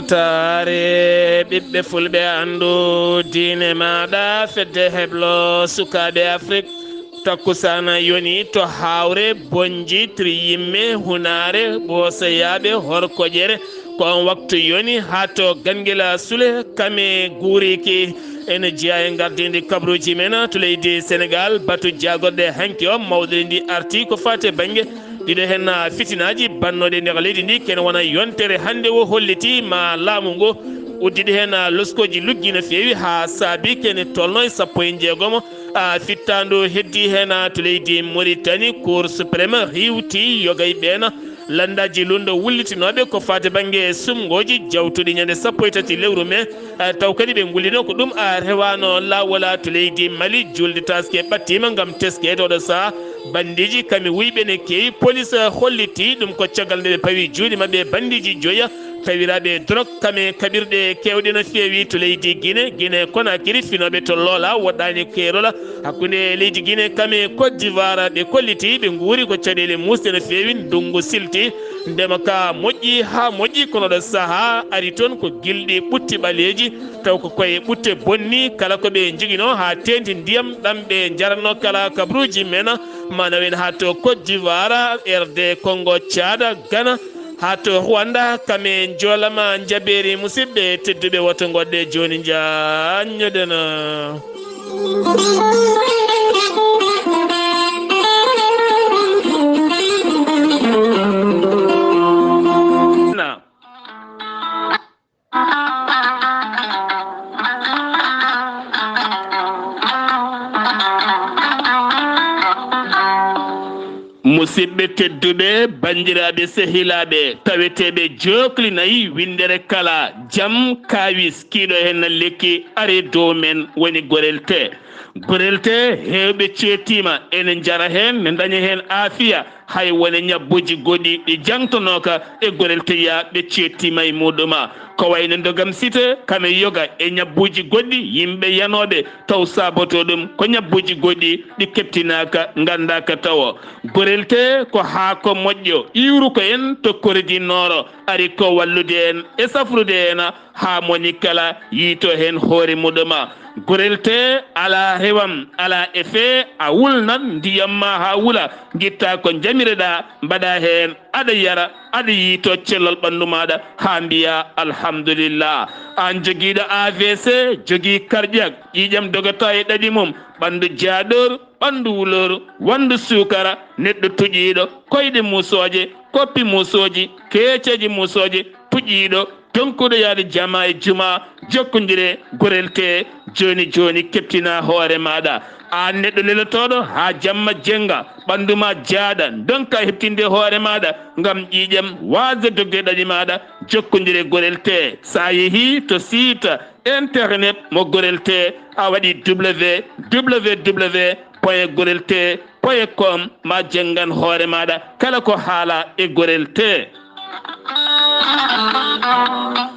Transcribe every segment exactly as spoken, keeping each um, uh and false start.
Taare ɓiɓɓe fulɓe, anndu diine maaɗa, fedde heblo sukaaɓe Afrik. Takkusaana yoni to Haawre, Bonji, Triyimme, Hunaare, Ɓoosoyaaɓe, Horkoƴere. Ko on waktu yoni haa to Gangila Sule, Kame, Guuriki. Ene jeyaa e ngardiindi kabaruuji men to leydi Senegaal. Batu jaagorɗe hanki o, mawɗo ndi arti ko faati e bannge ɗiɗo heen fitinaaji bannooɗi e nder leydi ndi, kene wona yontere hannde o holliti ma laamu ngu udditi heen loskooji luggi no feewi haa saabi kene tolno e sappo e jeegomo a fittaandu heddi heen to leydi Mauritanie. Cour suprême riiwti yoga e ɓeen lanndaaji lunndo wullitinooɓe ko faati bannge sumngooji jawtuɗi ñande sappo e tati lewru mee. Eh, taw kadi ɓe ngullino ko ɗum, ah, rewaano laawol, ah, to leydi Mali. Julde taske ɓattiima ngam teskeede oɗo sahaa. Bandiiji kami wuyɓe ne keewi. Polis, eh, holliti ɗum ko caggal nde ɓe pawi juuɗe maɓɓe e bandiiji joya tawiraaɓe drog kame kaɓirɗe keewɗe no feewi to leydi Gine. Gine Konakiri, finooɓe to Loola woɗɗaani keerola hakkunde leydi Gine kame Côte d'Ivoire. Ɓe kolliti ɓe nguuri ko caɗeele muusɗe no feewi. Ndunngu silti. Ndema ka moƴƴi haa moƴƴi, kono ɗo sahaa ari toon ko gilɗi ɓutti ɓaleeji, taw ko koye ɓutte bonni. Kala ko ɓe njoginoo haa teeŋti ndiyam ɗam ɓe njaranno kala kabaruuji men, ma nawen haa to Côte d'Ivoire, R D Congo, Tchad, Ghana, haa to Rwanda, kame njoolama njabeeri. Musidɓe tedduɓe, woto ngoɗɗe jooni njaanñoɗen. Musidɓe tedduɓe, banndiraaɓe, sehilaaɓe, taweteeɓe jookli nayi winndere kala, jam, kaawis, kiiɗo heen na lekki, ari dow men, woni Gorel Tee. Gorel Tee, heewɓe ceettiima, ene njara heen, ne ndaña heen aafiya, hay wone ñabbuuji goɗɗi ɗi jaŋtonooka e Gorel Tee, ɓe ceettiima e muɗum. Ko wayno ndogam site, kame yoga e ñabbuuji goɗɗi, yimɓe yanooɓe, taw saabotoo ɗum ko ñabbuuji goɗɗi ɗi keɓtinaaka, nganndaaka tawo. Gorel Tee ko haako moƴƴo, iwru ko en to Kori di Nooro, ari ko wallude en e safrude en haa moni kala yiito heen hoore muɗum. Gorel Tee alaa rewam, alaa effet, a wulnan ndiyam ma haa wula, ngitta ko njamireɗaa, mbaɗa heen, aɗa yara, aɗa yiito cellal ɓanndu maaɗa haa mbiya alhamdulillah. Aan jogiiɗo A V C, jogii cardiaque, ƴiiƴam dogata e ɗaɗi mum, ɓanndu jaaɗor, ɓanndu wulor, wanndu suukara, neɗɗo tuƴiiɗo, koyɗe muusooje, koppi muusooji, keeceeje muusooje, tuƴiiɗo, tonkuɗo yahde jama e juma, jokkondire Gorel Tee jooni jooni, keɓtina hoore maaɗa. Aan neɗɗo lelotooɗo haa jamma jennga, ɓanndu ma jaaɗa, ndonka heɓtinde hoore maaɗa ngam ƴiiƴam waasde dogde ɗaɗi maaɗa, jokkondire Gorel Tee. So a yehii to site internet mo Gorel Tee, a waɗi W W W point gorel tee point com, ma jenngan hoore maaɗa kala ko haala e Gorel Tee.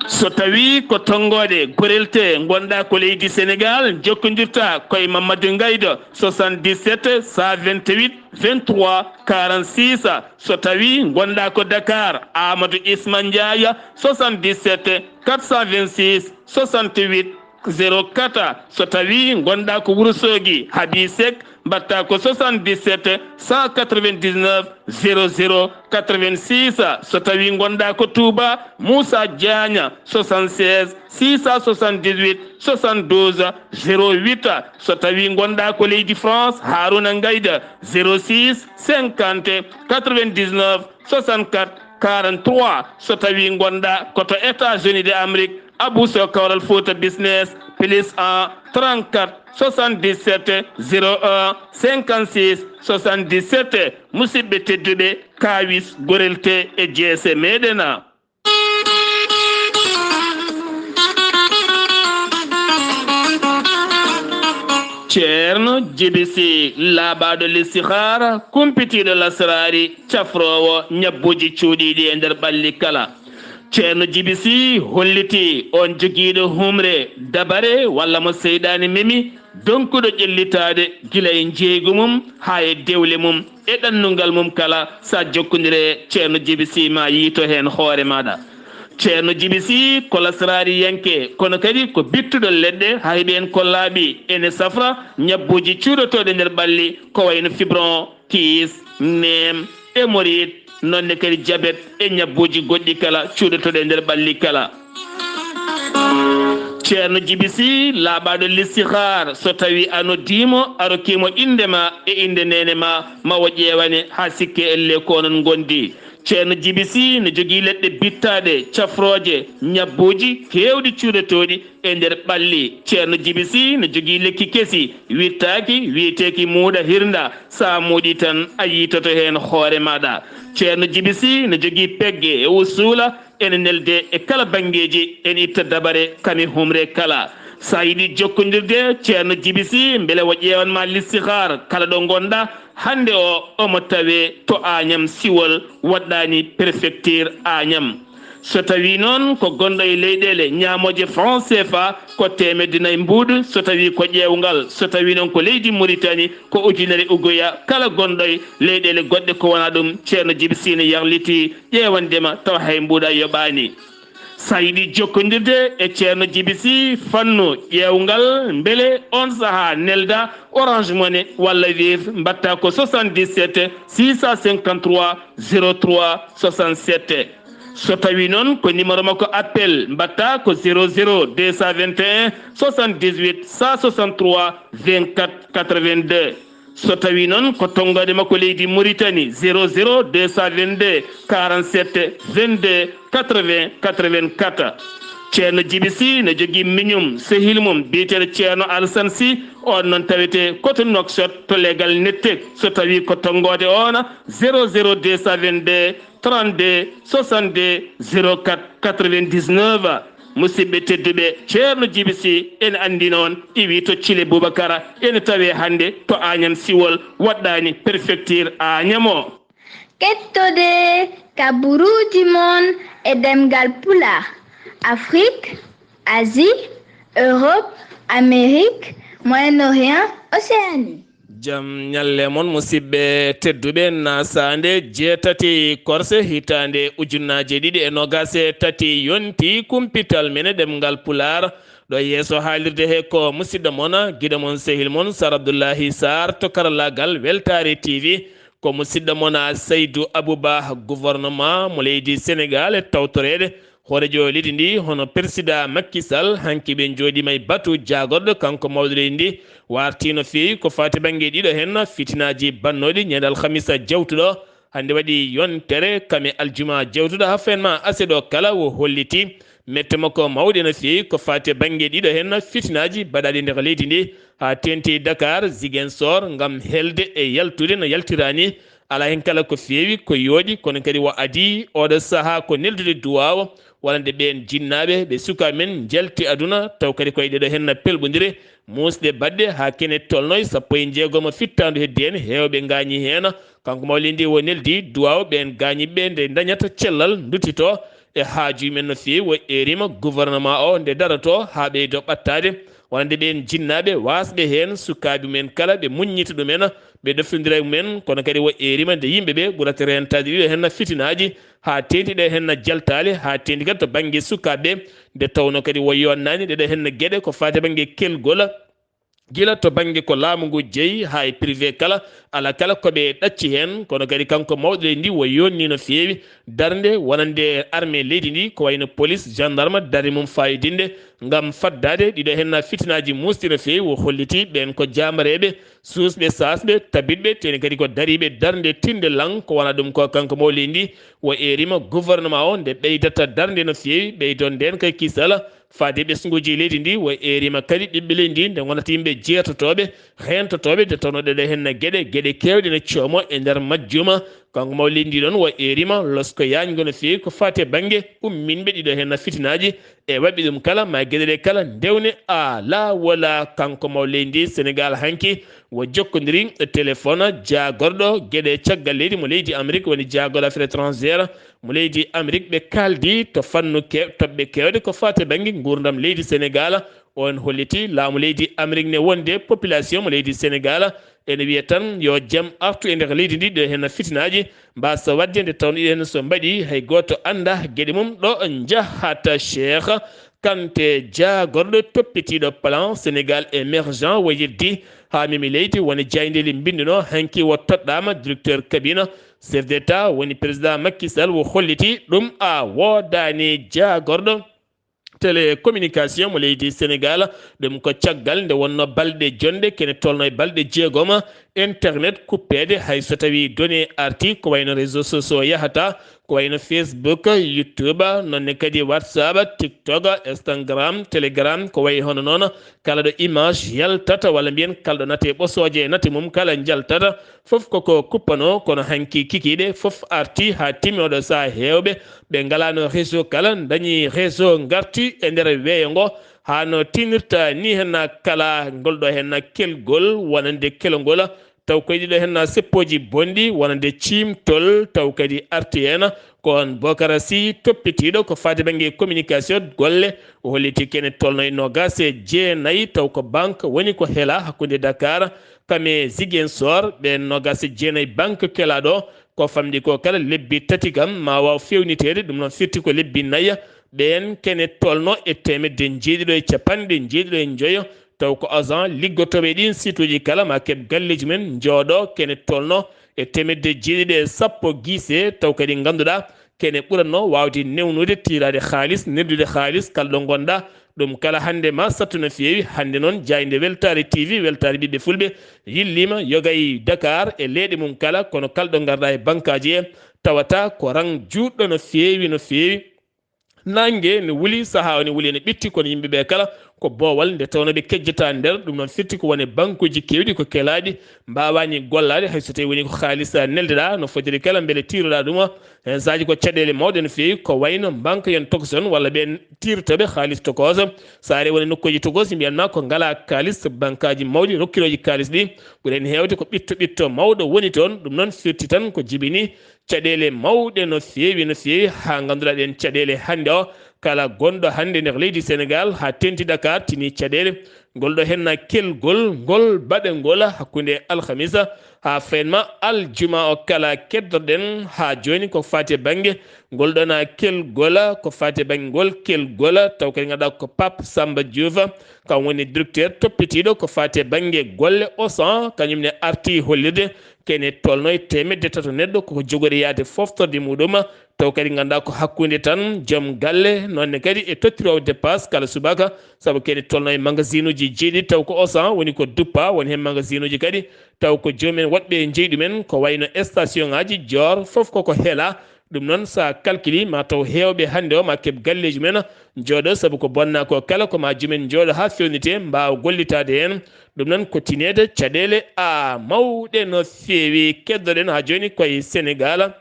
So tawii ko tonngoode Gorel Tee ngonɗaa ko leydi Senegaal, njokkondirta ko e Mamadou Ngaydo, soixante-dix-sept, cent vingt-huit, vingt-trois, quarante-six. So tawii ngonɗaa ko Dakar, Amadou Isma Ndiaye, soixante-dix-sept, quatre cent vingt-six, soixante-huit, zéro quatre. So tawii ngonɗaa ko Wuro Soogi, Habi Seck, mbaɗta ko soixante-dix-sept, cent quatre-vingt-dix-neuf, zéro zéro quatre-vingt-six. So tawii ngonɗaa ko Touba, Moussa Diagne, soixante-seize, six cent soixante-dix-huit, soixante-douze, zéro huit. So tawii ngonɗaa ko leydi France, Harouna Ngayda, zéro six cinquante quatre-vingt-dix-neuf soixante-quatre quarante-trois. So tawii ngonɗaa ko to États-Unis de Amérique, Abou Sow Kawral Fouta Business, plus un trente-quatre soixante-dix-sept zéro un cinquante-six soixante-dix-sept. Musidɓe tedduɓe, kaawis Gorel Tee e jeese meɗen. Ceerno Jibi Si, laaɓaaɗo listihaara, kumpitiiɗo lasraari, cafroowo ñabbuuji cuuɗiiɗi e nder ɓalli kala. Ceerno Jibi Si holliti on jogiiɗo humre, dabare, walla mo seyɗaani memi, donkuɗo ƴellitaade gila e njeeygu mum haa e dewle mum e ɗannungal mum kala. Sa jokkondire Ceerno Jibi Si, ma yiito heen hoore maaɗa. Ceerno Jibi Sih ko lasraariyanke, kono kadi ko bittuɗo leɗɗe, haa heɓi en ko laaɓi. Ene safra ñabbuuji cuuɗotooɗi nder ɓalli, ko wayno fibron, kiis, neem, hémorroïde, noon ne kadi jabet e ñabbuuji goɗɗi kala cuuɗotooɗi e nder ɓalli kala. Ceerno Jibi Sih, laaɓaaɗo listihaar, so tawii a noddiimo, a rokkiimo innde ma e innde neene ma, ma o ƴeewane haa sikke ellee ko onon ngondi. Ceerno Jibi Sih ne jogii leɗɗe bittaaɗe, cafrooje, ñabbuuji keewɗi cuuɗotooɗi e nder ɓalli. Ceerno Jibi Sih ne jogii lekki kesi, wittaaki, wiyeteeki muuɗa hirnda. So a muuɗii tan, a yiitoto heen hoore maaɗa. Ceerno Jibi Sih ne jogii pegge e usuula, ene nelde e kala banngeeji, ene itta dabare kame humre kala. So a yiɗi jokkondirde Ceerno Jibi Sih, mbele o ƴeewan ma listihaar kala ɗo ngonɗa, hannde o, omo tawee to Añam Siwol, waɗɗaani prefecture Añam. So tawii noon ko gonɗo e leyɗeele ñaamooje franc C F A, ko teemedde nayi mbuuɗu, so tawii ko ƴeewngal, so tawii noon ko leydi Muritani, ko ujunere ugoya kala gonɗo e leyɗeele goɗɗe. Ko wonaa ɗum, Ceerno Jibi Sih ne yarlitii ƴeewande ma tawa hay mbuuɗa yoɓaani. So a yiɗi jokkondirde e Ceerno Jibi Sih fannu ƴeewngal, mbele oon sahaa nelda Orange Money walla Wave, mbaɗta ko soixante-dix-sept six cent cinquante-trois zéro trois soixante-sept. So tawii noon ko numéro makko appel, mbaɗta ko zéro zéro deux cent vingt et un soixante-dix-huit cent soixante-trois vingt-quatre quatre-vingt-deux. So tawii noon ko tonngoode makko leydi Muritani, zéro zéro deux cent vingt-deux quarante-sept vingt-deux quatre-vingts quatre-vingt-quatre. Ceerno Jibi Sih ne jogii miñum, sehil mum biyeteeɗo Ceerno Alasan Sih, oon noon tawetee ko to Nouakchott to leegal Nettek. So tawii ko tonngoode oon, zéro zéro deux cent vingt-deux trente-deux soixante-deux zéro quatre quatre-vingt-dix-neuf. Musidɓe tedduɓe, Ceerno Jibi Sih ene anndi noon, iwi to Cile Bubakara, ene tawee hannde to Añam Siwol, waɗɗaani prefecture Añam o. Kettode kaburuuji mon e ɗemngal Pulaar, Afrik, Asie, Europe, Amérique, Moyen-Orient, Océanie. Jam ñalle mon, musidɓe tedduɓe. Nasaande jeetati korse hitaande ujunnaaje ɗiɗi e noogaas e tati, yonti kumpital men e ɗemngal Pulaar. Ɗo yeeso haalirde he ko musidɗo mon, giɗo mon, sehil mon, Sar Abdullahi Sar to karallaagal Weltaare T V. Ko musidɗo mon Saydu Abuba, gouvernement mo leydi Senegal e tawtoreede hooreejo leydi ndi hono Président Macky Sall. Hanki ɓe njooɗiima e batu jaagorɗo kanko mawɗo leydi ndi, warti no feewi ko faati bannge ɗiɗo heen fitinaaji bannooɗi ñande alhamisa jawtuɗo. Hannde waɗi yontere kame aljuma jawtuɗo haa fen ma aseɗo kala o holliti mette makko mawɗe no feewi ko faati bannge ɗiɗo heen fitinaaji baɗaaɗi nder leydi ndi, haa teeŋti Dakar, Ziguinchor, ngam helde e yaltude no yaltiraani. Alaa heen kala ko feewi, ko yooɗi, kono kadi o adii oɗo sahaa ko neldude duwaawo wonande ɓeen jinnaaɓe, ɓe sukaaɓe men njalti aduna, taw kadi ko e ɗeɗo heen pelɓondire, muusɗe baɗɗe haa kene tolno e sappo e jeegom fittaandu heddi heen, heewɓe ngaañi heen. Kanko mawɗo leydi ndi o neldi duwaawo ɓeen gaañiiɓe nde ndañata cellal, nduttitoo e haaju men no feewi, o eerima gouvernement o nde darotoo haa ɓeydo ɓattaade, wonande ɓeen jinnaaɓe waasɓe heen, sukaaɓe men kala ɓe muññita ɗumen, ɓe ɗoftondira e mumen, kono kadi o eerima nde yimɓe ɓe ɓurata reentaade ɗiɗo heen fitinaaji, haa teeŋti ɗe heen jaltaali, haa teeŋti kadi to bannge sukaaɓe, nde tawnoo kadi o yonnaani ɗeɗo heen geɗe ko faati bannge kelgol, gila to bannge ko laamu ngu jeyi haa e privé kala, alaa kala ko ɓe ɗacci heen. Kono kadi kanko mawɗo leydi ndi o yonni no feewi darnde wonande armée leydi ndi, ko wayno police, gendarme, darnde mum fayodinde ngam faddaade ɗiɗo heen fitinaaji muusɗi no feewi. O holliti ɓeen ko jaambareeɓe, suusɓe, saasɓe, tabitɓe, teeŋti kadi ko dariiɓe darnde tiinde laŋ. Ko wonaa ɗum ko kanko mawɗo leydi ndi o eerima gouvernement o nde ɓeydata darnde no feewi, ɓeydoo ndeen kay kisal faade ɓesnguuji leydi ndi. O eerima kadi ɓiɓɓe leydi ndi nde ngonata yimɓe jeertotooɓe, heentotooɓe, nde tawnoo ɗeɗo heen geɗe, geɗe keewɗe ne coomo e nder majjuma. Kanko mawɗo leydi ndi ɗoon o eerima losko yaañgo no feewi ko faati e bannge umminɓe ɗiɗo heen fitinaaji e waɗɓe ɗum kala, ma geɗe ɗe kala ndewne alaa wala. Kanko mawɗo leydi ndi Senegal hanki o jokkondiri e téléphone jaagorɗo geɗe caggal leydi mo leydi Amérique, woni jaagorɗo affaires étrangères mo leydi Amérique. Ɓe kaaldi to fannu kew-, toɓɓe keewɗe ko faati e bannge nguurndam leydi Senegal. On holliti laamu leydi Amérique ne wonde population mo leydi Senegal Ene wiya tan yo jam artu e nder leydi ndi, ɗo heen fitinaaji mbaasa waɗde, nde tawnoo ɗiɗo heen so mbaɗii, hay gooto anndaa geɗe mum ɗo njahata. Cheikh Kanté, jaagorɗo toppitiiɗo plan Sénégal émergent, wayliti haa memi leydi, woni jaayndeeli mbinnduno hanki o toɗɗaama directeur cabinet chef d'État, woni président Macky Sall, o holliti ɗum a woodaani jaagorɗo télécommunication mo leydi Sénégal. Ɗum ko caggal nde wonnoo balɗe jonɗe, kene tolno e balɗe jeegom, internet kuppeede, hay so tawii données arti, ko wayno réseaux sociaux yahata, ko wayno Facebook, YouTube, noon ne kadi WhatsApp, TikTok, Instagram, Telegram, ko wayi hono noon. Kala ɗo image yaltata, walla mbiyen kala ɗo nate ɓosooje e nate mum kala njaltata, fof koko kuppanoo, kono hanki kikiiɗe fof arti haa timmi oɗo sahaa. Heewɓe ɓe ngalaano réseau kala ndañi réseau, ngarti e nder weeyo ngo, haa no tinirta ni heen kala ngol ɗo heen kelgol wonande kelgol, taw koye ɗiɗo heen seppooji bonɗi wonande ciimtol, taw kadi arti heen ko on Bokara Sy, toppitiiɗo ko faati bannge communication golle. O holliti kene tolno e noogaas e jeenayi, taw ko banque woni ko hela hakkunde Dakar kam e Ziguinchor. Ɓeen noogaas e jeenayi banque kelaaɗo, ko famɗi ko kala lebbi tati kam ma waaw feewniteede, ɗum noon firti ko lebbi nayi. Ɓeen kene tolno e teemedde jeeɗiɗo e capanɗe jeeɗiɗo e njoyo, taw ko agent liggotooɓe e ɗiin site uji kala ma keɓ galleeji mum, njooɗo kene tolno e teemedde jeeɗiɗi e sappo gise, taw kadi ngannduɗaa kene ɓuratno waawde newnude, tiiraade haalis, neldude haalis kala ɗo ngonɗaa. Ɗum kala hannde ma sattu no feewi. Hannde noon jaaynde Weltaare T V, Weltaare Ɓiɓɓe Fulɓe, yilliima yoga e Dakar e leeɗe mum kala, kono kala ɗo ngarɗaa e bankaaji he, tawata ko rang juutɗo no feewi, no feewi. Naange ne wuli, sahaa o ne wuli, ene ɓitti, kono yimɓe ɓe kala ko boowal, nde tawnoo ɓe kejjataa nder. Ɗum noon firti ko woni bankuuji keewɗi ko kelaaɗi, mbaawaani gollaade, hay so tawii woni ko haalis neldeɗaa no fotiri kala, mbele tiiroɗaa ɗum. Heen saaji ko caɗeele mawɗe no feewi, ko wayno banque yon tokoson walla ɓeen tiirtooɓe haalis tokooso. So a ari woni nokkuuji tokoosi, mbiyan ma ko ngalaa kaalis, bankaaji mawɗi rokkirooji kaalis ɗi, ɓuri heen heewde ko ɓitto ɓitto mawɗo woni toon. Ɗum noon firti tan ko jibini caɗeele mawɗe no feewi, no feewi, haa ngannduɗaa ɗeen caɗeele hannde o, kala gonɗo hannde nder leydi Senegaal, haa teeŋti Dakar, tini caɗeele. Ngol ɗo heen kelgol, ngol baɗe ngol hakkunde alhamisa haa fayinma aljuma o kala keddorɗen haa jooni ko faati e bannge ngol ɗo na kelgol, ko faati e bannge ngol kelgol, taw kadi ngannduɗaa ko Pape Samba Diouf, kam woni directeur toppitiiɗo ko faati e bannge golle Auchan, kañum ne arti hollirde kene tolno e teemedde tato neɗɗo koko jogori yahde foftorde muɗum, taw kadi ngannduɗaa ko hakkunde tan joom galle, noon ne kadi e tottiroowo dépasse kala subaka, sabu kene tolno e magasinuuji jeeɗiɗi, taw ko Auchan woni ko duppa, woni heen magasinuuji kadi, taw ko joomum en woɗɓe e jeyi ɗum en, ko wayno station ŋaaji, Dior, fof koko hela. Ɗum noon, so a calculi, ma taw heewɓe hannde o ma keɓ galleeji mum en, njooɗo, sabu ko bonna ko kala ko ma joom en njooɗo haa feewnitee, mbaawa gollitaade heen. Ɗum noon ko tineede caɗeele a mawɗe no feewi. Keddoɗen haa jooni koye Senegaal.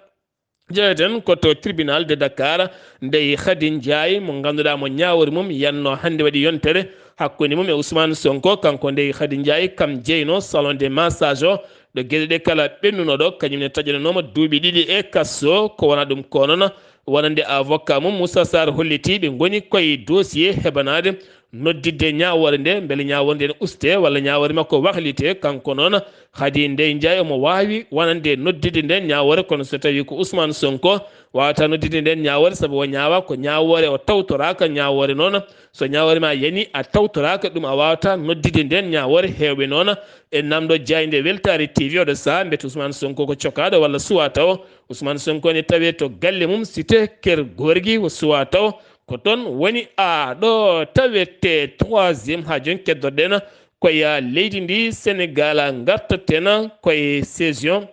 Jeyeten ko to tribunal de Dakar, Ndeye Khady Ndiaye, mo ngannduɗaa mo ñaawori mum yanno hannde waɗi yontere hakkunde mum e Ousmane Sonko. Kanko Ndeye Khady Ndiaye, kam jeyno salon de massage o, ɗo geɗe ɗe kala ɓennuno ɗo, kañum ne taƴananooma duuɓi ɗiɗi e kaso. Ko wona ɗum ko noon, wonande avocat mum Moussa Sarr holliti ɓe ngoni koye dossier heɓanaade nodditde ñaawoore nde, mbele ñaawoore nde ne ustee walla ñaawoore makko wahlitee. Kanko noon, Khady Ndeye Ndiaye, omo waawi wonande nodditde nden ñaawoore, kono so tawii ko Ousmane Sonko, waawata nodditde nden ñaawoore, sabu o ñaawa ko ñaawoore, o tawtoraaka ñaawoore noon. So ñaawoore ma yani, a tawtoraaka ɗum, a waawata nodditde nden ñaawoore. Heewɓe noon e namdo jaaynde Weltaare T V oɗo sahaa, mbete Ousmane Sonko ko cokaaɗo walla suwaa taw. Ousmane Sonko ne tawee to galle mum, cité Keur Gorgui, o suwaa taw. Ko toon woni a ɗo tawete. Troisième haa jooni keddoɗen koye leydi ndi Senegal, ngartaten koye session.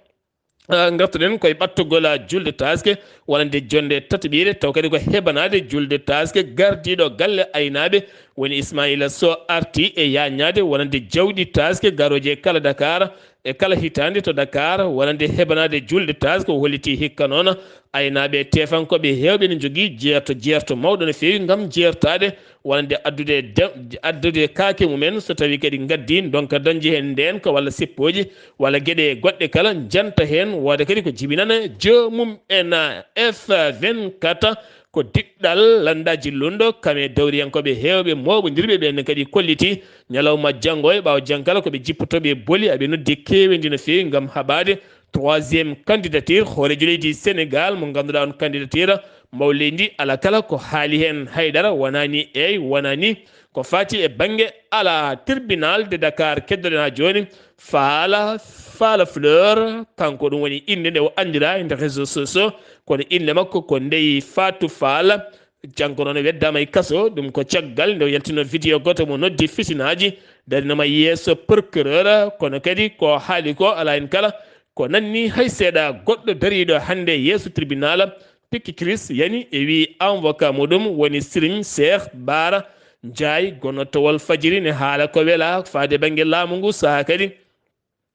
Ah, ngartuɗen koye ɓattugol, ah, julde taaske, wonande jonnde tataɓiire, taw kadi ko heɓanaade julde taaske. Gardiiɗo galle aynaaɓe woni Ismaila Sow arti e yaañaade wonande jawdi taaske garooji e kala Dakar, e kala hitaande to Dakar, wonande heɓanaade julde taaske. O holliti hikka noon aynaaɓe e teefankooɓe heewɓe ne njogii jeerto, jeerto mawɗo no feewi ngam jeertaade wonande addude de-, addude kaake mum en, so tawii kadi ngaddii ndonka dañde heen ndeenka walla seppooji walla geɗe goɗɗe kala, njanta heen, wooda kadi ko jibinana joomum en. F vingt-quatre, Ko diɗɗal lanndaaji lunndo, kam e dawriyankooɓe heewɓe mooɓondirɓe ɓeen kadi kolliti ñalawma janngo e ɓaawo janngo kala ko ɓe jippotooɓe boli, aɓe noddi keeweendi no feewi ngam haɓaade troisième candidature hooreejo leydi Sénégal mo ngannduɗaa on candidature mawleydi alaa kala ko haali heen. Haydara wonaa ni eey, wonaa ni ko faati e bannge alaa tribunal de Dakar keddoɗen haa jooni. Faala, Faala Fleur, kanko ɗum woni innde nde o anndiraa e nder réseaux sociaux, kono innde makko ko Ndeye Fatou Fall. Janngo noon o weddaama e kaso, ɗum ko caggal nde o yaltino vidéo gooto mo noddi fitinaaji, darinoma yeeso procureur, kono kadi ko haali ko alaa heen kala, ko nanni hay seeɗa goɗɗo dariiɗo hannde yeeso tribunal, Pikki Chris yani e wi avocat muɗum woni Serigne Cheikh Bara Ndiaye, gonnoto Walfadjri, ne haala ko wela faade bannge laamu ngu, sahaa kadi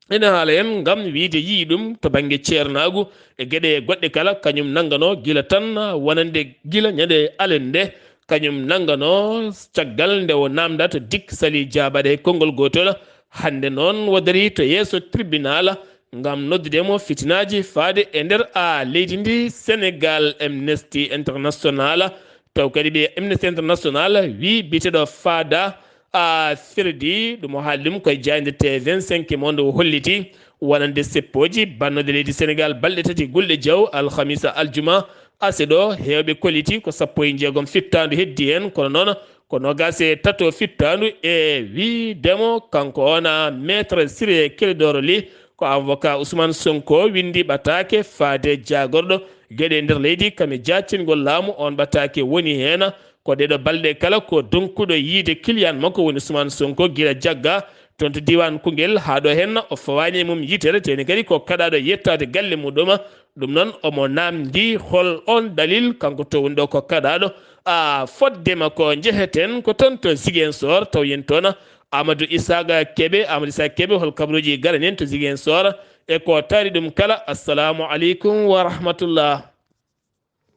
ene haala en ngam wiide yii ɗum to bannge ceernaagu e geɗe goɗɗe kala, kañum nanngano gila tan wonande gila ñande alende, kañum nanngano caggal nde o naamndato Dik Sali Jaabaɗe konngol gootol. Hannde noon o darii to yeeso tribunal ngam noddude mo fitinaaji faade e nder a leydi ndi Sénégal. Amnesty International, taw kadi ɓe Amnesty International wi biteɗo faada a ferdi ɗum, o haali ɗum koye jaaynde T vingt-cinq mo nde o holliti wonande seppooji bannode leydi Sénégal balɗe tati gulɗe jaw, alhamisa, aljuma, aseɗo, heewɓe kolliti ko sappo e jeegom fittaandu heddi heen, kono noon ko noogaas e tato fittaandu. E wiide mo, kanko ona maître Ciré Clédor Ly, ko avocat Ousmane Sonko, winndi ɓataake faade jaagorɗo geɗe nder leydi, kam e jaactingol laamu, on ɓataake woni heen. Ko ɗeɗo balɗe kala ko donkuɗo yiide client makko woni Ousmane Sonko gila jagga toon to diiwaan Koungheul, haa ɗo heen o fawaani e mum yitere, teeni kadi ko kaɗaaɗo yettaade galle muɗum. Ɗum noon omo naamndi hol on dalil, kanko to woni ɗo ko kaɗaaɗo. A fodde makko njeheten ko toon to Ziguinchor, taw yen toon Amadou Isaka Kebe. Amadou Isaka Kebe, hol kabaruuji garani en to Ziguinchor e ko taari ɗum kala? Assalamu aleykum wa rahmatullah.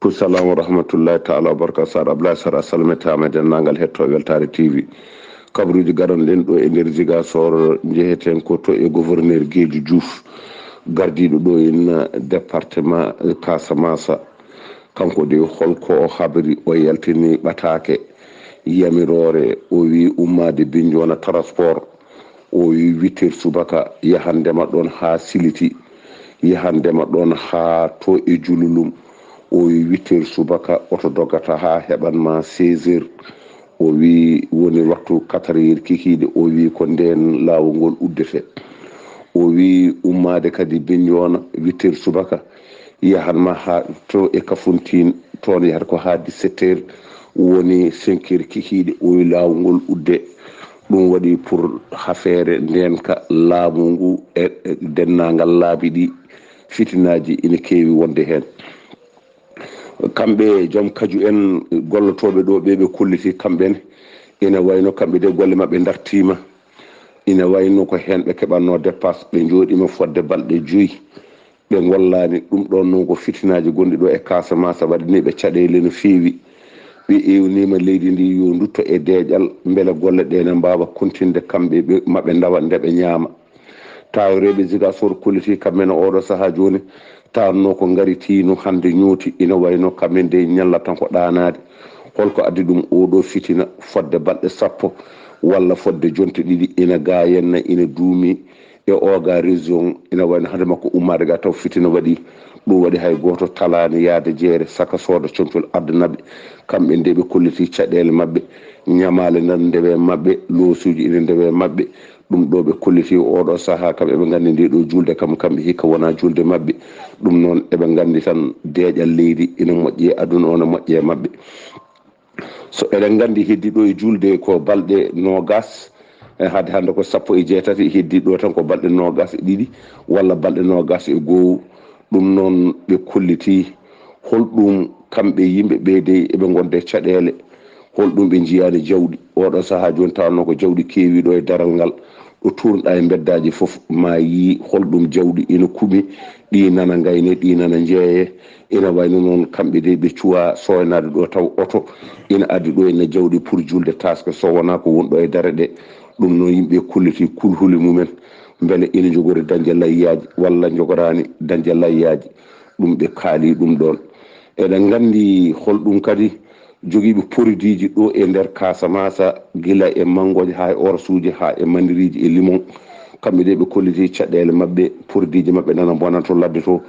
Aleykum salam wa rahmatullahi taala wa barakatuh. Sar Abdoulaye Sar, a salmitaama e denndaangal hettoo Weltaare T V. Kabaruuji garanɗen ɗo e nder Ziguinchor, njeheten ko to e gouverneur Geejo Diouf, gardiiɗo ɗo en département Casamance. Kanko de, holko o habri? O yaltini ɓataake yamiroore, o wi ummaade Bignona transport, o wi huit heures subaka, yahande ma ɗon haa Siliti, yahande ma ɗon haa to e Jululum, o wi huit heures subaka, oto dogata haa heɓan ma seize heures. O wi woni waktu quatre heures kikiiɗe, o wi ko ndeen laawol ngol uddete. O wi ummaade kadi Bignona huit heures subaka, yahan ma haa to e Kafountine, toon yahata ko haa dix-sept heures, woni cinq heures kikiiɗe, o wi laawol ngol udde. Ɗum waɗi pour hafeere ndeenka laamu ngu e, e denndaangal laabi ɗi, fitinaaji ina keewi wonde heen. Kamɓe joom kaju en gollotooɓe ɗo, ɓe ɓe kolliti kamɓe ne, ina wayno kamɓe de golle maɓɓe dartiima, ina wayno ko heen ɓe keɓatnoo dépasse, ɓe njooɗiima fodde balɗe joyi, ɓe ngollaani. Ɗum ɗoon noon ko fitinaaji gonɗi ɗo e Casamance, waɗani ɓe caɗeele no feewi. Ɓe eewniima leydi ndi yo ndutto e deeƴal, mbele golle ɗe ne mbaawa kontinde, kamɓe ɓe, maɓe ndawa nde ɓe ñaama. Tawa rewɓe Ziguinchor kolliti kamɓe ne oɗo sahaa jooni, tawanno ko ngaritiino hannde ñooti, ina wayno kamɓe nde ñalla tan ko ɗaanaade. Holko addi ɗum oɗo fitina fodde balɗe sappo walla fodde jonte ɗiɗi ina gaayenna, ina duumi e oga région, ina wayno hannde makko ummaade ga taw fitina waɗi. Ɗum waɗi hay gooto talaani yahde jeere saka sooda comcol addanaɓe. Kamɓe nde ɓe kolliti caɗeele maɓɓe, ñamaale nan ndewe maɓɓe, loosuuji ina ndewe maɓɓe. Ɗum ɗo ɓe kolliti oɗo sahaa, kam eɓe nganndi nde ɗo juulde kam, kamɓe hikka wona juulde maɓɓe. Ɗum noon eɓe nganndi tan deeƴal leydi ina moƴƴi e aduna o, no moƴƴi e maɓɓe. So eɗen nganndi heddi ɗo e juulde ko balɗe noogas, e haade hannde ko sappo e jeetati, heddi ɗo tan ko balɗe noogas e ɗiɗi walla balɗe noogas e goo. Ɗum noon ɓe kolliti holɗum kamɓe yimɓe ɓe dey eɓe ngonde caɗeele, holɗum ɓe njiyaani jawɗi. Oɗo sahaa jooni tawanno ko jawɗi keewi ɗo e daral ngal, ɗo tuurnuɗa e mbeddaaji fof ma yii holɗum jawɗi ina kuɓi, ɗi nana ngayne, ɗi nana njeeye. Ina wayno noon kamɓe dey ɓe cuwa sooynaade ɗo taw oto ina addi ɗo ina jawɗi pour juulde taaske so wonaa ko woni ɗo e dare ɗe. Ɗum noon yimɓe kolliti kulhuli mumen, mbele ina njogori dañde layyaaji walla njogoraani dañde layyaaji. Ɗum ɓe kaali ɗum ɗoon. Eɗen nganndi holɗum kadi jogiiɓe poridiiji ɗo e nder Kasamasa, gila e manngooje haa e orasuuji haa e manndiriiji e limon. Kamɓe de ɓe kolliti caɗeele maɓɓe, poridiiji maɓɓe nana mbona to ladde to.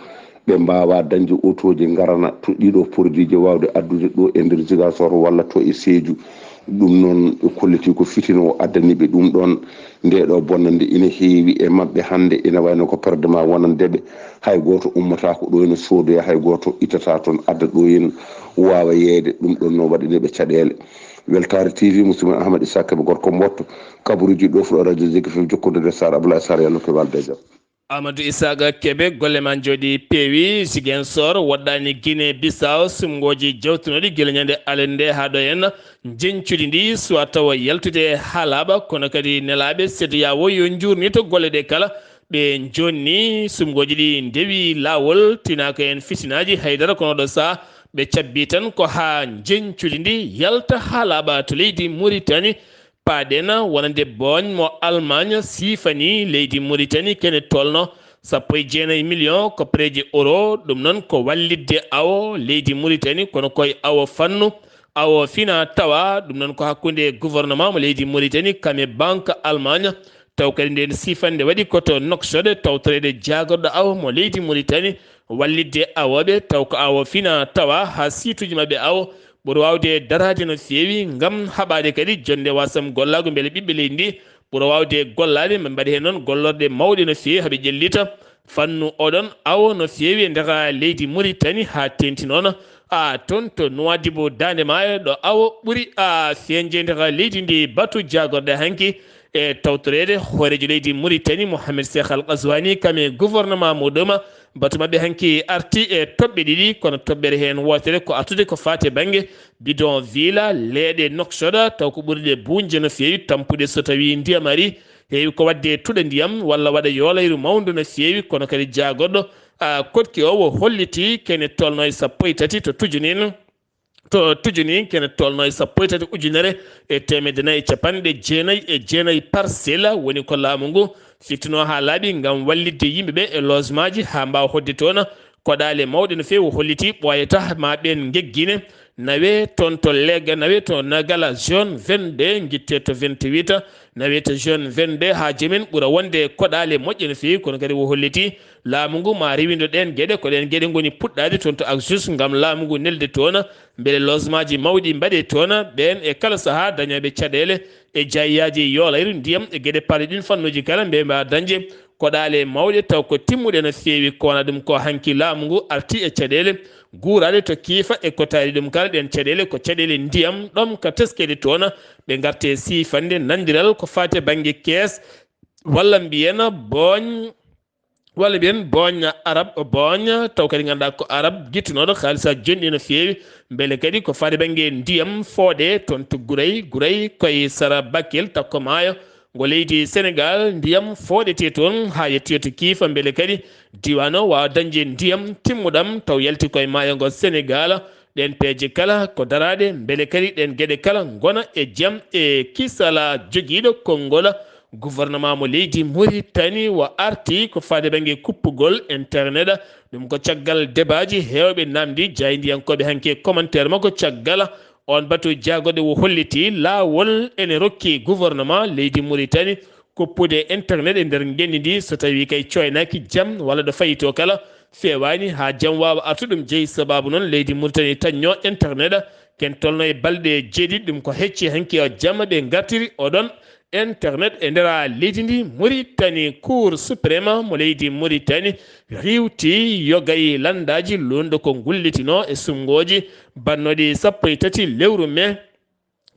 Ɓe mbaawaa dañde otooji ngarana to ɗiɗo poridiiji waawde addude ɗo e nder Ziguinchor walla to e Sédhiou. Ɗum noon ɓe kolliti ko fitina o addani ɓe ɗum ɗoon. Nde ɗo bonnande ina heewi e maɓɓe hannde, ina wayno ko perdema wonande ɓe. Hay gooto ummotaako ɗo ene soodoya, hay gooto ittata toon adda ɗo en waawa yeeyde. Ɗum ɗoon noon waɗani ɓe caɗeele. Weltaare T V, musidɗo men Ahmad Issa Kebe, gorko Mboɗto, kabaruuji ɗo fuɗo radio Zik F M, jokkondirde Sar Abdoulaye Sar, yalno ko walde e jam. Amadou Isaaga Kebe, golle ma njooɗi peewi. Ziguinchor, woɗɗaani Guinée Bissau, suɓngooji jawtunooɗi gila ñande alet nde haa ɗo en, njeñcudi ndi suwa tawa yaltude haa laaɓa, kono kadi nelaaɓe CEDEAO yo njuurnito golle ɗe kala. Ɓe jonni suɓngooji ɗi ndewi laawol, tinaaka en fitinaaji haydara, kono ɗo saha ɓe cabbi tan ko haa njeñcudi ndi yalta haa laaɓa to leydi Mauritanie. Paaɗen wonande booñ mo Allemagne siifani leydi Mauritanie kene tolno sappo e jeenayi million koppareeji euro. Ɗum noon ko wallitde awo leydi Mauritanie, kono koye awo fannu, awo fina tawa. Ɗum noon ko hakkunde gouvernement mo leydi Mauritanie kame banque Allemagne. Taw kadi nden siifande waɗi ko to Nouakchott, tawtoreede jaagorɗo awo mo leydi Mauritanie, wallitde awooɓe, taw ko awo fina tawa haa siituji maɓɓe awo ɓuri waawde daraade no feewi ngam haɓaade kadi jonnde wasam gollaagu mbele ɓiɓɓe leydi ndi ɓura waawde gollaade, ɓe mbaɗi heen noon gollorɗe mawɗe no feewi, haɓe ƴellita fannu oɗon awo no feewi e nder leydi Mauritanie haa teeŋti noon, a, toon to Nouadhibou, Daande Maayo, ɗo awo ɓuri, a, feeñde e nder leydi ndi. Batu jaagorɗe hanki e tawtoreede hooreejo leydi Mauritanie, Mohamed Cheikh Al Ghazouani, kam e gouvernement mo ɗum. Batu maɓɓe hanki arti e toɓɓe ɗiɗi, kono toɓɓere heen wootere ko artude ko faati e bannge bidon vila, leeɗe Nouakchott, taw ko ɓuri ɗe buuñde no feewi, tampude so tawii ndiyam arii, heewi ko waɗde tuɗa ndiyam walla waɗa yoolayru mawndu no feewi, kono kadi jaagorɗo, a, koɗki o, o holliti kene tolno e sappo e tati to Tujunine. To Tujunine kene tolno e sappo e tati ujunere e teemedde nayi e capanɗe jeenayi e jeenayi parcelle woni ko laamu ngu fittuno haa laaɓi ngam wallitde yimɓe ɓe e logement ji haa mbaawa hoɗde toon. Koɗaale mawɗe no feewi holliti ɓooyata ma ɓeen ngeggine, nawe toon to Lega, nawe to Nagala zone vingt-deux, ngitte to vingt-huit, nawe to zone vingt-deux, haa jomen ɓura wonde koɗaale moƴƴe no feewi, kono kadi o holliti laamu ngu ma rewindo ɗeen geɗe, ko ɗeen geɗe ngoni puɗɗaade toon to Axus ngam laamu ngu nelde toon, mbele logement ji mawɗi mbaɗe toon, ɓeen e kala sahaa dañooɓe caɗeele e jaayaaji yoolayru ndiyam e geɗe paaɗe ɗiin fannuuji kala, mbe mbaawa dañde koɗaale mawɗe taw ko timmuɗe no feewi. Ko wona ɗum ko hanki laamu ngu arti e caɗeele guuraaɗe to kiifa e ko taari ɗum kala. Ɗeen caɗeele ko caɗeele ndiyam ɗom ka teskede toon, ɓe ngarte siifande nanndiral ko faati e bannge kees walla mbiyen booñ, walla mbiyen booñ arab, booñ taw kadi ngannduɗaa ko arab gittunooɗo haalisa jonɗi no feewi. Mbele kadi ko faati bannge ndiyam fooɗe toon to Guray, Guray koye sara Bakel, takko maayo ngo leydi Senegal, ndiyam fooɗete toon haa yettoyo to kiifa. Mbele kadi diiwaan o waawa dañde ndiyam timmuɗam taw yalti koye maayo ngo Senegal. Ɗeen peeje kala ko daraaɗe, mbele kadi ɗeen geɗe kala ngona e jam e kisala. Jogiiɗo konngol gouvernement mo leydi Mauritanie o arti ko faade bannge kuppugol internet. Ɗum ko caggal debaaji heewɓe naamndi jaayndiyankooɓe hanki e commentaire makko caggal oon batu jaagorɗe o holliti laawol ene rokki gouvernement leydi Mauritanie kuppude internet e nder ngenndi ndi so tawii kay cooynaaki jam walla ɗo fayitoo kala feewaani haa jam waawa artude. Ɗum jeyi sabaabu noon leydi Mauritanie tañño internet ken tolno e balɗe jeeɗiɗi. Ɗum ko hecci hanki o jamma ɓe ngartiri oɗon internet e nder leydi ndi Mauritanie. Cour suprême mo leydi Mauritanie riiwti yogay lanndaaji luulndo ko ngullitino e suɓngooji bannooɗi sappo e tati lewru mai.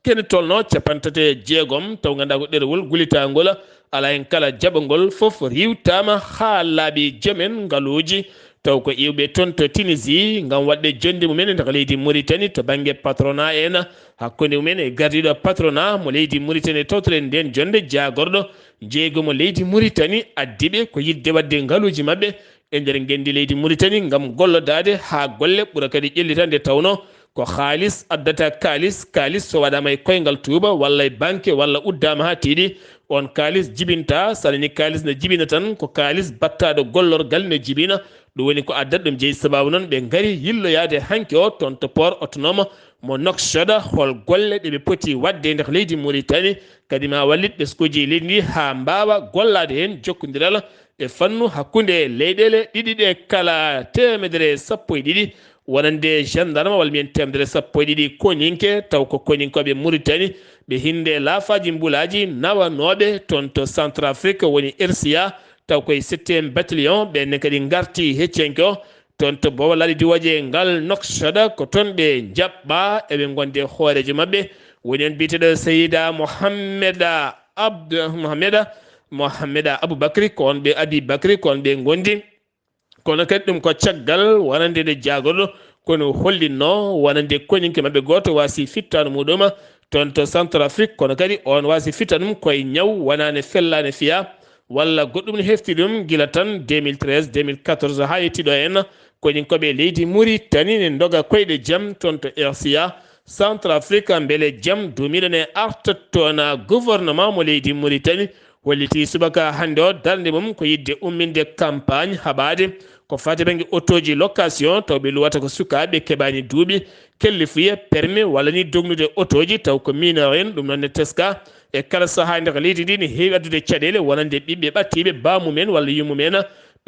Kene tolno capanɗe tati e jeegom, taw ngannduɗaa ko ɗerewol gullitaangol, alaa heen kala jaɓangol, fof riiwtaama haa laaɓi. Joom en ngaluuji, taw ko iwɓe toon to Tunisie, ngam waɗde jonnde mumen e nder leydi Mauritanie to bannge patronat en, hakkunde mumen e gardiiɗo patronat mo leydi Mauritanie tawtoreede ndeen jonnde, jaagorɗo jeeygu mo leydi Mauritanie addi ɓe ko yiɗde waɗde ngaluuji maɓɓe e nder ngenndi leydi Mauritanie ngam gollodaade haa golle ɓura kadi ƴellitande, tawnoo ko kaalis addata kaalis. Kaalis so waɗaama e koyngal tuuba walla e banke walla uddaama haa tiiɗi, oon kaalis jibinta. So alaa ni kaalis ne jibina tan, ko kaalis battaaɗo gollorgal ne jibina. Ɗum woni ko addata ɗum, jeyi sababu noon ɓe ngari yilloyaade hanki o toon to port autonome mo Nouakchott, hol golle ɗe ɓe poti waɗde e nder leydi Mauritanie, kadi ma wallit ɓeskuuji leydi ndi haa mbaawa gollaade heen jokkondiral e fannu hakkunde leyɗeele ɗiɗi ɗe kala teemedere sappo e ɗiɗi, wonande gendarme walla mbiyen teemedere sappo e ɗiɗi koninke, taw ko koninkooɓe Mauritanie, ɓe hinnde laafaaji mbulaaji nawanooɓe toon to Centrafrique, woni R C A, taw koye septième bataillon, ɓenne kadi ngarti heccenke o, toon to Bowal Ladi Diwaje ngal Nouakchott, ko toon ɓe njaɓɓa, eɓe ngondi e hooreejo maɓɓe, woni on biyeteeɗo Seyda Mohammeda Abd-, Mohammeda, Mohammeda Aboubacry, ko on ɓe Abi Bakri, ko on ɓe ngondi. Kono kadi ɗum ko caggal wonande nde jaagorɗo, kono hollinnoo wonande koninke maɓɓe gooto waasi fittaandu muɗum toon to Centrafrique, kono kadi on waasi fittaandu mum koye ñaw, wonaa ne fellaa ne fiyaa, walla goɗɗum ne hefti ɗum gila tan deux mille treize, deux mille quatorze haa yetti ɗo en. Koninkooɓe leydi Mauritanie ne ndoga koyɗe jam toon to R C A Centrafrique, mbele jam duumiiɗo ne arta toon. Gouvernement mo leydi Mauritanie holliti subaka hannde o darnde mum ko yiɗde umminde campagne haɓaade ko faati bannge otooji location, taw ɓe luwata ko sukaaɓe keɓaani duuɓi kellifuye, permis walla ni dognude otooji, taw ko mineur en, ɗum noon ne teska. E kala sahaa nder leydi ndi ne heewi addude caɗeele wonande ɓiɓɓe ɓattiiɓe baamumen walla yummumen,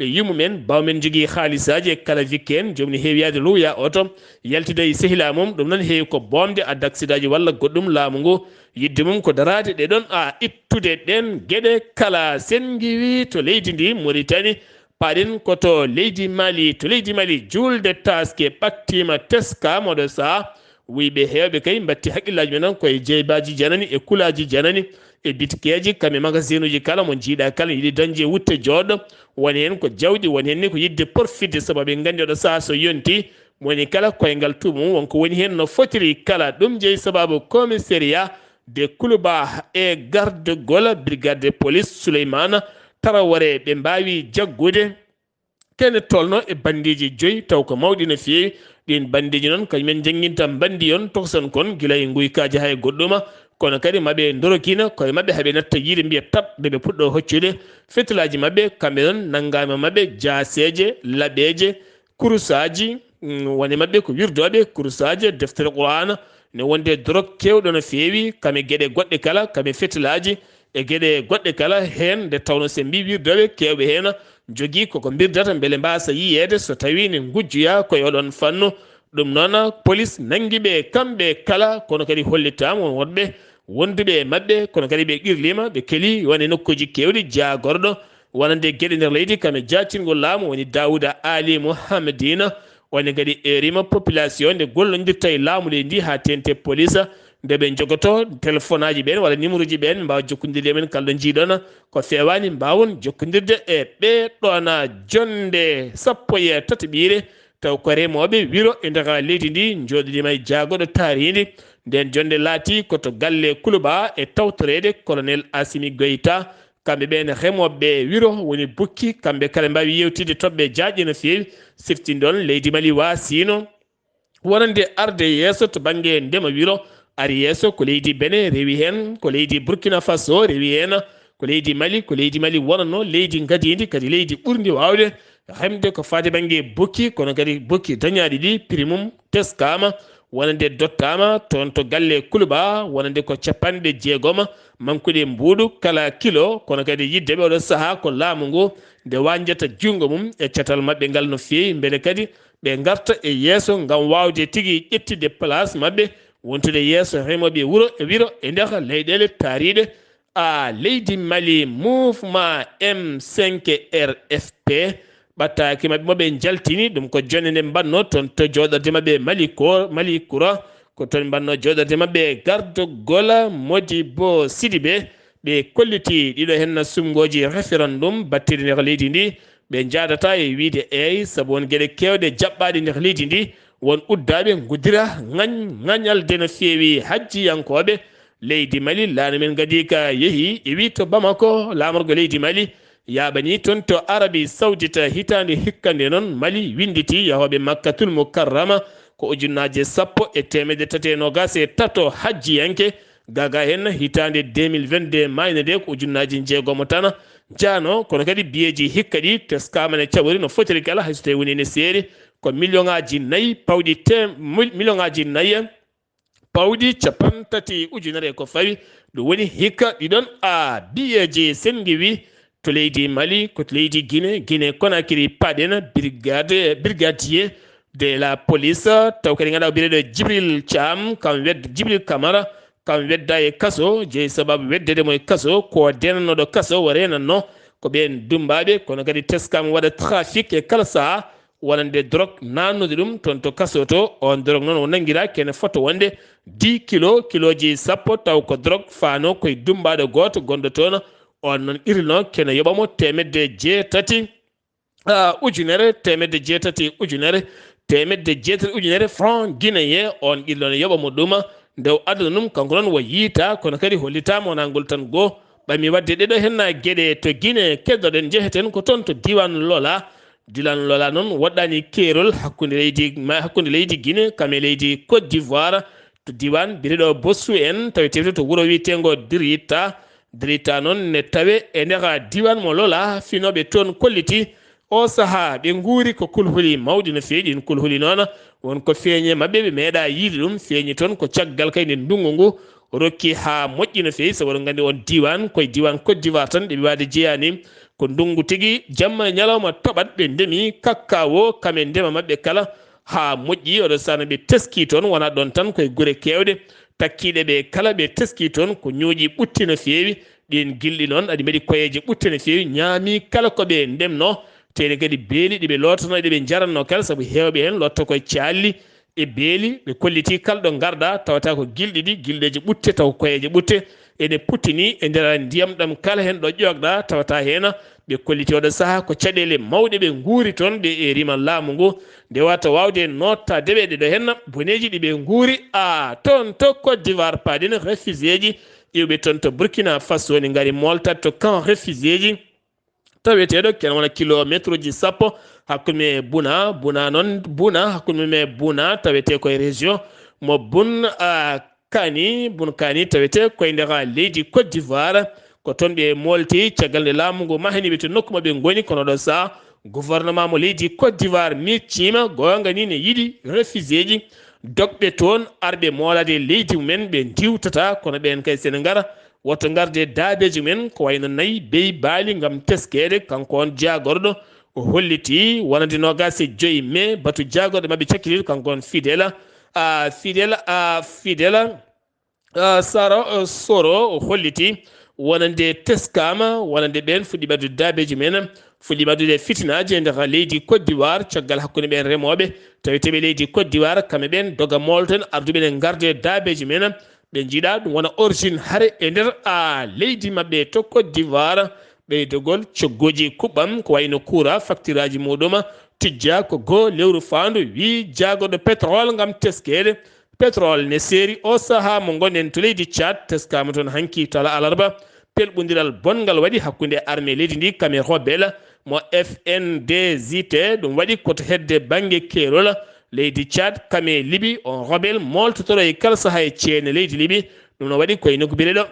ɓe yummumen, baamumen jogii haalisaaji e kala weekend, joom ne heewi yahde luuya oto, yaltida e sehilaa mum, ɗum noon heewi ko boomde, adda aksidaaji walla goɗɗum. Laamu ngu yiɗde mum ko daraade ɗe ɗoon a ittude ɗeen geɗe kala. Sen ngiwi to leydi ndi Mauritanie, paaɗen ko to leydi Mali. To leydi Mali, juulde taaske ɓattiima, teskaama oɗo sahaa. Wuyɓe heewɓe kay mbatti haqqillaaji men noon koye jeybaaji janani e kulaaji janani e bitikeeji, kam e magasinuuji kala mo njiiɗaa kala yiɗi dañde wutte jooɗo. Woni heen ko jawɗi, woni heen ni ko yiɗde porfitde, sabu eɓe nganndi oɗo sahaa so yontii, mo woni kala koyngal tuuba mum wonko woni heen no fotiri kala. Ɗum jeyi sababu commissariat de Koulouba e garde gola brigade de police Souleymana Traoré, ɓe mbaawi jaggude kene tolno e bandiiji joyi, taw ko mawɗi no feewi. Ɗiin bandiiji noon, kañum en njannginta mbandi on, toksan kon gila e nguykaaji haa e goɗɗuma. Kono kadi maɓe ndorokina koye maɓɓe, haɓe natta yiide mbiya tat, nde ɓe puɗɗo hoccude fetilaaji maɓɓe. Kamɓe noon, nanngaama maɓɓe jaaseeje, laɓeeje, kurusaaji, mm, woni maɓɓe ko wirdooɓe kurusaaji, deftere Qur'aana, ne wonde dorog keewɗo no feewi, kame geɗe goɗɗe kala, kame fetilaaji, e geɗe goɗɗe kala heen, nde tawno sen mbii wirdooɓe keewɓe heen njogii koko mbirdata mbele mbaasa yiyeede so tawii ne ngujjoyaa koye oɗon fannu. Ɗum noon, polis nanngi ɓe kamɓe kala, kono kadi hollitaama won woɗɓe wonduɓe e maɓɓe, kono kadi ɓe qirliima, ɓe keli won e nokkuuji keewɗi jaagorɗo wonande geɗe nder leydi, kam e jaactingol laamu woni Daawuda Ali Muhammadina. Woni kadi eeriima population nde gollondirta e laamu leydi ndi haa teeŋti e polis, nde ɓe njogoto telefonaaji ɓeen walla nimuruuji ɓeen, ɓe mbaawa jokkondirde e men kala ɗo njiiɗon ko feewaani, mbaawon jokkondirde e ɓee ɗoon. Jonnde sappo e tataɓiire, taw ko remooɓe wiro e nder leydi ndi njooɗodiima e jaagorɗo taariindi. Ndeen jonnde laatii ko to galle Koulouba e tawtoreede Colonel Assimi Goïta. Kamɓe ɓeen remooɓe wiro woni bukki, kamɓe kala mbaawi yewtidde toɓɓe jaajɗe no feewi, siftinde on leydi Mali waasiino wonande arde yeeso to bannge ndema wiro, ari yeeso ko leydi Benin rewi heen, ko leydi Burkina Faso rewi heen, ko leydi Mali, ko leydi Mali wonanno leydi ngadiindi, kadi leydi ɓurndi waawde remde ko faati bannge bukki, kono kadi bukki dañaaɗi ɗi prix mum teskaama, wonande dottaama toon to galle Koulouba, wonande ko capanɗe jeegom mankuɗe mbuuɗu kala kilo, kono kadi yiɗde ɓe oɗo sahaa ko laamu ngu nde wañjata junngo mum e catal maɓɓe ngal no feewi, mbele kadi ɓe ngarta e yeeso ngam waawde tigi ƴettitde place maɓɓe, wontude yeeso remooɓe wuro e wiro e nder leyɗeele taariiɗe. A leydi Mali, mouvement M cinq R F P, ɓattaaki maɓɓe mo ɓe njaltini, ɗum ko jonnde nde mbaɗno toon to jooɗorde maɓɓe Mali ko, Mali Kura, ko toon mbaɗno jooɗorde maɓɓe gardogola Modibo Sidibé. Ɓe kolliti ɗiɗo heen sumngooji référendum battiiɗi nder leydi ndi, ɓe njaadata e wiyde eey, sabu won geɗe keewɗe jaɓɓaaɗe nder leydi ndi, won uddaaɓe nguddira ŋañ-, ŋañalde no feewi hajjiyankooɓe leydi Mali. Laana men ngadii ka yehi, iwi to Bamako, laamorgo leydi Mali yaaɓanii toon to Arabie Saoudite. Hitaande hikka nde noon, Mali winnditi yahooɓe Makkatul Mukarrama ko ujunnaaje sappo e teemedde tati e noogaas e tato hajjiyanke, Gaga heen hitaande deux mille vingt-deux maayno nde ko ujunnaaji njeegomo tan jaano, kono kadi biyeeji hikka ɗi teskaama ne caɓori no fotiri kala, hay so tawi woni ene seeri ko million ŋaaji nayi pawɗi te-, mil-, million ŋaaji nayi pawɗi capanɗe tati ujunere ko fawi. Ɗum woni hikka ɗiɗon a biyeeji senngiwi to leydi Mali, ko to leydi Guinée, Guinée Conakry, paɗen brigade, brigadier de la police, taw kadi ganduɗa o biyeteɗo Djibril Thiam, kam wed-, Djibril Camara, kam wedda e kaso, jeyi sababu weddede mo e kaso, ko denanoɗo kaso o renanno, ko ɓen dumbaɓe, kono kadi teskama waɗa trafic e kala saaha, wonande drogue nannude ɗum toon to kaso to. On drogue noon o nanngira kene fota wonde dix kilo, kiloji sappo, taw ko drogue faano koye dummbaɗo gooto gonɗo toon. On noon irino kene yoɓa mo teemedde jeetati, ah, ujunere, teemedde jeetati ujunere, teemedde jeetati ujunere franc guinéen. On irino ne yoɓa mo ɗum. Nde o addana ɗum, kanko noon o yiita, kono kadi hollitaama wonaa ngol tan goo. Ɓami waɗde ɗeɗo henna geɗe to Guinée keddoɗen, njeheten ko toon to diiwaan Lola. Diiwaan Lola noon woɗɗaani keerol hakkunde leydi, ma-, hakkunde leydi Guinée kam e leydi Côte d'Ivoire. To diiwaan biyeteeɗo Bossou en, tawi tewte to wuro wiyeteengo Dirita. Dirita noon ne tawe e nder diiwaan mo Lola, finooɓe toon kolliti. Oo sahaa, ɓe nguuri ko kulhuli mawɗi no feewi. Ɗiin kulhuli noon, won ko feeñi e maɓɓe, ɓe meeɗaa yiide ɗum. Feeñi toon ko caggal kay nde ndunngu ngu rokki haa moƴƴi no feewi, sabu oɗon nganndi on diiwaan, ko e diiwaan Côte d'Ivoire tan ɗeɓi waawde jeyaani. Ko ndunngu tigi, jamma e ñalawma toɓat, ɓe ndemi kakkawo, kam e ndema maɓɓe kala, haa moƴƴi. Oɗo sahaa no ɓe teskii toon, wonaa ɗoon tan, ko e gure keewɗe takkiiɗe ɓe kala, ɓe teskii toon ko ñuuƴi ɓutti no feewi. Ɗiin gilɗi noon aɗi mbaɗi koyeeje ɓutte no feewi, ñaami kala ko ɓe ndemnoo. Teyde kadi beeli ɗi ɓe lootanoo, ɗi ɓe njaratnoo kala, sabu heewɓe heen lootta koye caalli e beeli. Ɓe kolliti kala ɗo ngarɗaa, tawata ko gilɗi ɗi, gilɗeeji ɓutte, taw ko koyeeje ɓutte ene puttini e nder ndiyam ɗam kala heen ɗo ƴoogɗaa, tawata heen. Ɓe kolliti oɗo sahaa ko caɗeele mawɗe ɓe nguuri toon, ɓe e rima laamu ngu, nde wata waawde noottaade ɓe ɗeɗo heen boneeji ɗi ɓe nguuri. A toon to Côte d'Ivoire, paaɗen réfugiéji iwɓe toon to Burkina Faso ne ngari mooltat to camp réfugiéji. Taweteeɗo kene wona kilometre uji sappo hakkunde mum e Buna. Buna noon, Buna hakkunde mum e Buna tawetee koye région mo Bun, a, Kani. Bun Kani tawetee koye nder leydi Côte d'Ivoire. Ko toon ɓe moolti caggal nde laamu ngu mahani ɓe to nokku mo ɓe ngoni, kono ɗo sahaa gouvernement mo leydi Côte d'Ivoire micciima, goonga ni ne yiɗi réfugiéji dogɓe toon arɓe moolade leydi mumen, ɓe ndiwtata, kono ɓeen kay sene ngara woto ngarde daabeeji mumen, ko wayno nayi, beyi, baali, ngam teskeede. Kanko on jaagorɗo o holliti wonande noogaas e joy mai, batu jaagorɗo maɓɓe cakkitiiɗo, kanko on Fidela, a, Fidela, a, Fidela, a, Saro, a, Soro o holliti wonande teskaama, wonande ɓeen fuɗɗiima addude daabeeji mumen, fuɗɗiima addude fitinaaji e nder leydi Côte d'Ivoire, caggal hakkunde ɓeen remooɓe, taweteeɓe leydi Côte d'Ivoire, kamɓe ɓeen doga moolten arduɓe ne ngarde daabeeji mumen. Ɓe njiɗa ɗum wona origine hare e nder, a, leydi maɓɓe to Côte d'Ivoire. Ɓeydogol cogguuji kuɓɓam ko wayno kuura, faktiraaji muɗum tijja ko goo lewru faandu, wi jaagorɗo pétrole ngam teskeede. Pétrole ne seeri o sahaa mo ngonɗen to leydi Tchad, teskaama toon hanki tala alarba. Pelɓondiral bonngal waɗi hakkunde armée leydi ndi kam e rebelle mo F N D J T. Ɗum waɗi ko to hedde bannge keerol leydi Tchad kam e Libi. On rebelle mooltotoro e kala sahaa e ceene leydi Libi. Ɗum no waɗi koye nokku biyeteeɗo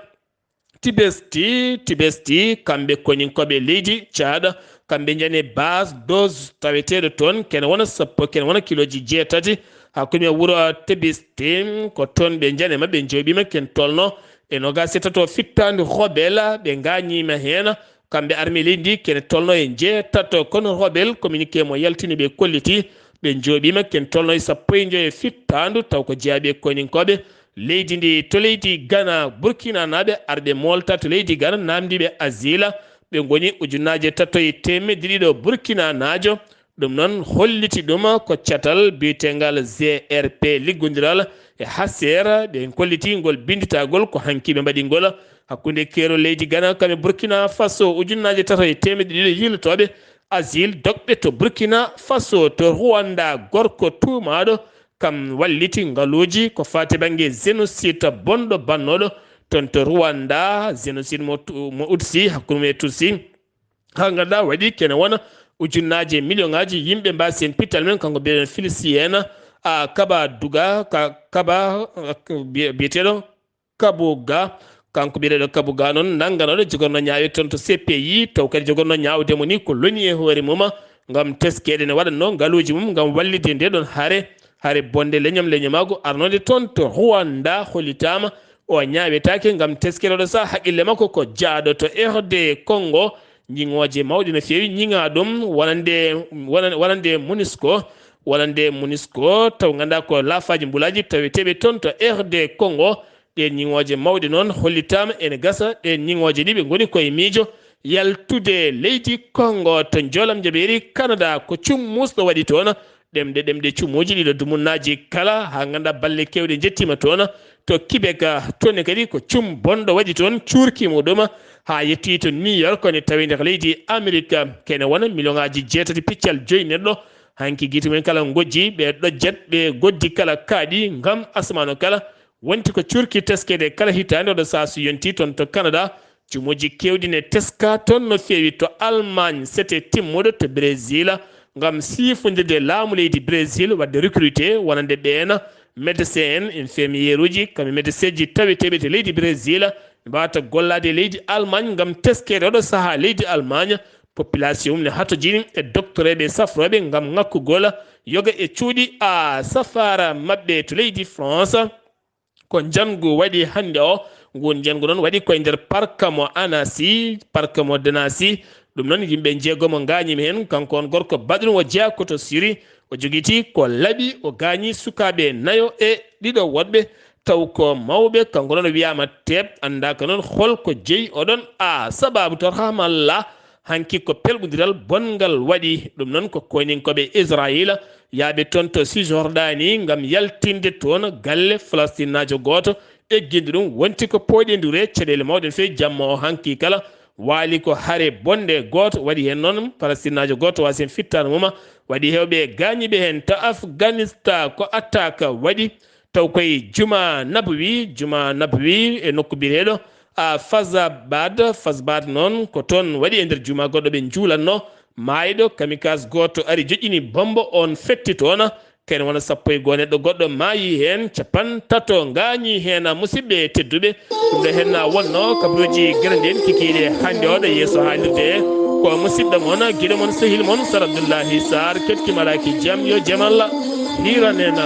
Tibesti, Tibesti, kamɓe koninkooɓe leydi Tchad, kamɓe njani base dose taweteeɗo toon, kene wona sappo, kene wona kiloji jeetati, hakkunde wuro Tibesti, ko toon ɓe njani maɓɓe njooɓiima, ken tolno e noogaas e tato fittaandu rebelle, ɓe ngaañiima heen, kamɓe armée leydi ndi, kene tolno e njeetato, kono rebelle communiqué mo yaltini ɓe kolliti, ɓe njooɓiima, ken tolno e sappo e njoyo fittaandu, taw ko jeyaaɓe koninkooɓe leydi ndi. To leydi Ghana, Burkina naaɓe arɓe moolta to leydi Ghana, naamndiiɓe asila, ɓe ngoni ujunnaaje tato e teemedde ɗiɗo Burkina naajo. Ɗum noon holliti ɗum ko catal biyeteengal G R P, liggondiral e H C R, ɓe kolliti ngol binnditagol ko hanki ɓe mbaɗi ngol hakkunde keerol leydi Ghana kam e Burkina Faso. Ujunnaaje tato e teemedde ɗiɗo yiilotooɓe asile dogɓe to Burkina Faso, to Rwanda, gorko tuumaaɗo kam walliti ngaluuji ko faati bannge génocide bonɗo bannooɗo toon to Rwanda, génocide mo tu-, mo Utsi hakkunde mum e Tutsi. Haa ngannduɗaa waɗi kene wona ujunnaaje e million ŋaaji yimɓe mbaasi heen pittal mum, kanko mbiyeɗen Félicien, a, Kaba Duga, ka, Kaba, a, biye-, biyeteeɗo Kabuga. Kanko biyeteeɗo Kabuga noon, nannganooɗo jogorno ñaawe toon to C P I, taw kadi jogorno ñaawde mo ni ko loni e hoore mum, ngam teskeede ne waɗatnoo ngaluuji mum ngam wallitde nde ɗoon hare, hare bonde leñam leñamaagu arnoonde toon to Rwanda, hollitaama o ñaawetaake ngam teskeede. Oɗo sahaa haqqille makko ko jaaɗo to R D Congo, ñiŋooje mawɗe no feewi ñiŋaa ɗum, wonande, wona-, wonande MONUSCO, wonande MONUSCO, taw nganndaa ko laafaaji mbulaaji taweteeɓe toon to R D Congo. Ɗeen ñiŋooje mawɗe noon hollitaama ene gasa, ɗeen ñiŋooje ɗi ɓe ngoni koye miijo yaltude leydi Congo to njoolam njaɓeeri Canada. Ko cum muusɗo waɗi toon, ɗemɗe, ɗemɗe cumuuji ɗiɗo, dumunnaaji kala, haa nganndaa balle keewɗe njettiima toon. To Quebec, toon ne kadi ko cum bonɗo waɗi toon, cuurki muɗum haa yettii to New York, ne tawee nder leydi Amerik. Kene wona miliyoŋaaji jeetati piccal joyi neɗɗo, hanki gite mumen kala ngojji, ɓe ɗojjat, ɓe goddi kala kaaɗi ngam asamaano kala. Wonti ko cuurki teskeede kala hitaande, oɗo sahaa so yontii toon to Canada, cumuuji keewɗi ne teskaa toon no feewi to Allemagne, sete timmuɗo to Brésil, ngam siifondirde laamu leydi Brésil, waɗde recruté wonande ɓeen médecin en, infirmière uji, kamɓe médecin ji taweteeɓe to leydi Brésil, ɓe mbaawata gollaade e leydi Allemagne ngam teskeede oɗo sahaa leydi Allemagne, population mum ne hatojini e doktoreeɓe e safrooɓe ngam ŋakkugol yoga e cuuɗi a safaara maɓɓe to leydi France. Ko njanngu waɗi hannde o, ngun njanngu noon waɗi koye nder parka mo Anasi, parka mo Danasi. Ɗum noon yimɓe njeegomo ngaañiima heen, kanko on gorko baɗɗo ɗum o jeyaa ko to Siri, o jogitii ko laɓi, o gaañi sukaaɓe nayo e ɗiɗo woɗɓe, taw ko mawɓe, kanko noon o wiyaama teep, anndaaka noon hol ko jeyi oɗon a sababu to rahmalla. Hanki ko pelɓondiral bonngal waɗi. Ɗum noon ko koyninkooɓe Israayiila yaaɓe toon to Cisjordanie ngam yaltinde toon galle Falastinnaajo gooto, egginde ɗum wonti ko pooɗi e ndure caɗeele mawɗe no feewi. Jamma o hanki kala waali ko hare bonde gooto waɗi heen noon Falastinnaajo gooto waasi heen fittaandu mum, waɗi heewɓe gaañiiɓe heen to Afghanistan ko attaque waɗi. Taw koye Juma Nabawi, Juma Nabawi e nokku biyeteeɗo a Fazabad, Fazabad noon ko toon waɗi e nder juma goɗɗo ɓe njuulatno, maayɗo kamikaze gooto ari joƴƴini bombo on fetti toon, kene wona sappo e goo neɗɗo goɗɗo maayi heen, capan tato ngaañi heen, musidɓe tedduɓe. Ɗum ɗo heen na wonno kabaruuji Gere Ndeen kikiiɗe hannde oɗo yeeso haalirde ko musidɗo mon, giɗo mon, sehil mon, Sar Abdullahi Sarr, keɗki malaaki jam, yo jam Allah hiiran en.